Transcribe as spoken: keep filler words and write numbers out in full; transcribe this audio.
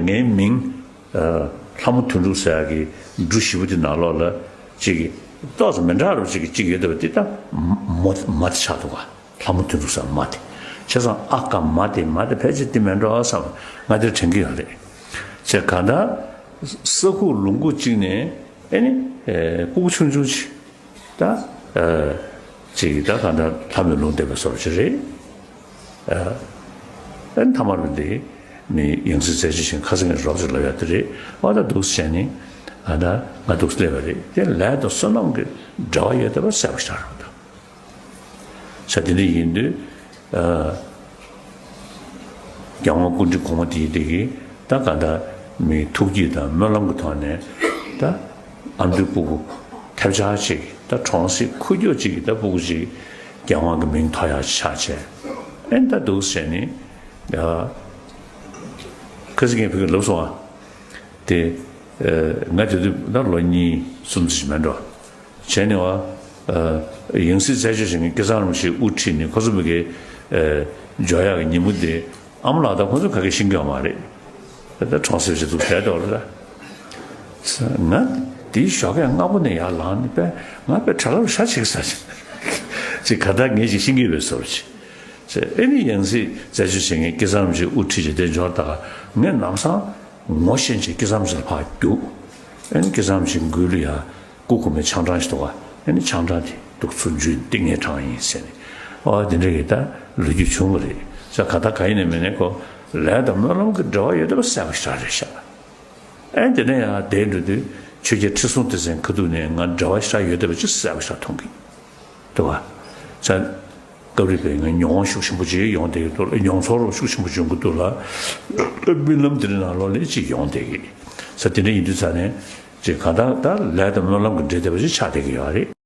ངའི་མིང་ལྷ་མོ་དོན་གྲུབ་ཟེར་ཡག་གི་འབྲུ་བཞི་པོ་དེ་ནང་ལོགས་ལ་ཅིག་ཏོག་ཙམ་མི་འདྲ་བ་ཅིག་ཅིག་ཡོད་བསྡད་པ་དེ་ད་མ་མ་དེ་ཆགས་འདུག་ག་ལྷ་མོ་དོན་གྲུབ་ཟེར་མ་དེ། བྱས་ཙང་ཨ་ཀ་མ་དེ་མ་དེ་ཕལ་ཆེར་དེ་མེད་འགྲོ་བསམ་ང་དེར་དྲན་གྱི་ཡོད་རེད། བྱས་གང་ལྟར་ས་ཁུག་ལུང་ཁུག་གཅིག་ནས་ཨེ་ནི་ཨེ་ཕྲུ་གུ་ཆུང་ཆུང་ཅིག་ད་ཨ་ཅིག་ད་གང་ལྟར་ལྷ་མོས་ལུང་བསྟན་པའི་བཟོ་འདྲ་ཅིག་རེད། ཨ་ཨེ་ནི་མཐའ་མར་འདི་ནི་ཡང་སྲིད་རྩད་གཅོད་བྱེད་མཁན་ཁ་སང་ངས་རོབ་ཙམ་ལབ་ཡག་དེ་རེད། ཨ་ད་འདུག་སེ་བྱས་ནས་ཨ་ད་ང་འདུག་སེ་སླེབས་པ་རེད། དེ་ལས་དང་བསོད་ནམས་ཀྱི་འབྲེལ་བ་ཡོད་བསྡད་པ་གསལ་པོ་ཞིག་རེད་འདུག་ས་དེ་འདྲ་ཡིན་དུས། ཨ་རྒྱལ་དབང་སྐུ་ཕྲེང་གོང་མ་དེའི་དེ་གིས་ད་ག་ད་མི་ཐུགས་བསྐྱེད་དང་སྨོན་ལམ་གྱི་ཐོག་ནས་ད་ཨ་མདོའི་སྤུ་གུ་ཐེབས་ཆག་ཅིག་ད་གྲོང་གསེབ་ཁུག་ཀྱོག་ཅིག་གི་ད་སྤུ་གུ་ཅིག་རྒྱལ་དབང་གི་མིང་ཐོགས་ཡག་ཆགས་བྱས། ཨེ་ད་འདུག་སེ་བྱས་ནས་ཨ་ཁ་སང་ངས་ཕ་གིར་ལབ་སོང་ཨ། དེ་ཨ་ང་དེ་དུས་ད་ལོ་གཉིས་གསུམ་ཙམ་ཞིག་མེད་འགྲོ། བྱས་ནས་བ། ཡང་སྲིད་རྩད་གཅོད་བྱེད་མཁན་སྐལ་བཟང་རིན་པོ་ཆེ་དབུ་ཁྲིད་ནས་ཁོ་ཚོ་མི་གའི་འབྱོར་ཡག་གི་ཉིན་མོ་དེ་ཨ་མ་ལགས་དང་ཁོ་ཚོ་ག་གེ་ཤེས་ཀྱི་ཡོད་མ་རེད། ད་གྲོང་གསེབ་ཞིག་འདུག་བསྡད་འདུག་ལ། ང་དེའི་ཞོགས་ཀས་སྔ་པོ་ནས་ཡར་ལངས་ནས་པས་ང་པས་གྲྭ་ལ་ཞག་ཅིག་ཟ་ཅིག་ཅིག་ག་ད་ངས་ཅིག་ཤེས་ཀྱི་ཡོད་པའི་བཟོ་འདྲ་ཅིག་ཨེ་ནི་ཡང་སྲིད་རྩད་གཅོད་བྱེད་མཁན་སྐལ་བཟང་རིན་པོ་ཆེ་དབུ་ཁྲིད་ཅིག་དེ་འབྱོར་ད་ག་ངས་ལམ་སང་ངོ་ཤེས་བྱས་སྐལ་བཟང་རིན་པོ་ཆེ་ལ་ཕར་རྒྱུགས། ཨེ་ནི་སྐལ་བཟང་རིན་པོ་ཆེ་མགུལ་ལ་ཡ། སྐུ་གོང་མའི་ཆང་གྲང་ཞིག་འདུག་ག་ཨེ་ནི་ཆང་གྲང་དེ་འདུག་ཚུར་འཇུས་ཏིང་ངེ་གྲང་ཡིན་ཟེར་ནས། ཨོ་དེ་འདྲ་གི་ད་ལོ་རྒྱུས་བྱུང་བ་རེད། ས་ག་ད་ག་ཡིན་ནས་མིན་ནས་ཁོ་ལས་དང་སྨོན་ལམ་གྱི་འབྲེལ་བ་ཡོད་བསྡད་པ་གསལ་པོ་ཞེ་དྲག་རེད་ཤག་ཨེ་དེ་ནས་ཡང་བསྡད་འགྲོ་དུས་ཆོས་རྒྱལ་ཁྲི་སྲོང་ལྡེ་བཙན་ཁ་ཐུག་ནས་ང་འབྲེལ་བ་ཞེ་དྲག་ཡོད་བསྡད་པ་ཅིག་གསལ་པོ་ཞེ་དྲག་མཐོང་གི་འདུག་ག་ས་སྐབས་རེ་བས་ང་མྱོང་བ་ཤུགས་ཆེན་པོ་ཅིག་ཡོང་བསྡད་ཀྱི་འདུག་ལ། མྱོང་ཚོར་ཤུགས་ཆེན་པོ་བྱུང་གི་འདུག་ལ། རྨི་ལམ་དེ་འདྲ་ནང་ལོགས་ལ་ཅིག་ཡོང་བསྡད་ཀྱི་ས་དེ་འདྲ་ཡིན་དུས་ཙང་ནས་ཅིག་གང་ལྟར་ད་ལས་དང་སྨོན་ལམ་གྱི་འབྲེལ་བསྡད་པ་ཅིག་ཆགས་བསྡད་ཀྱི་ཡོད་རེད།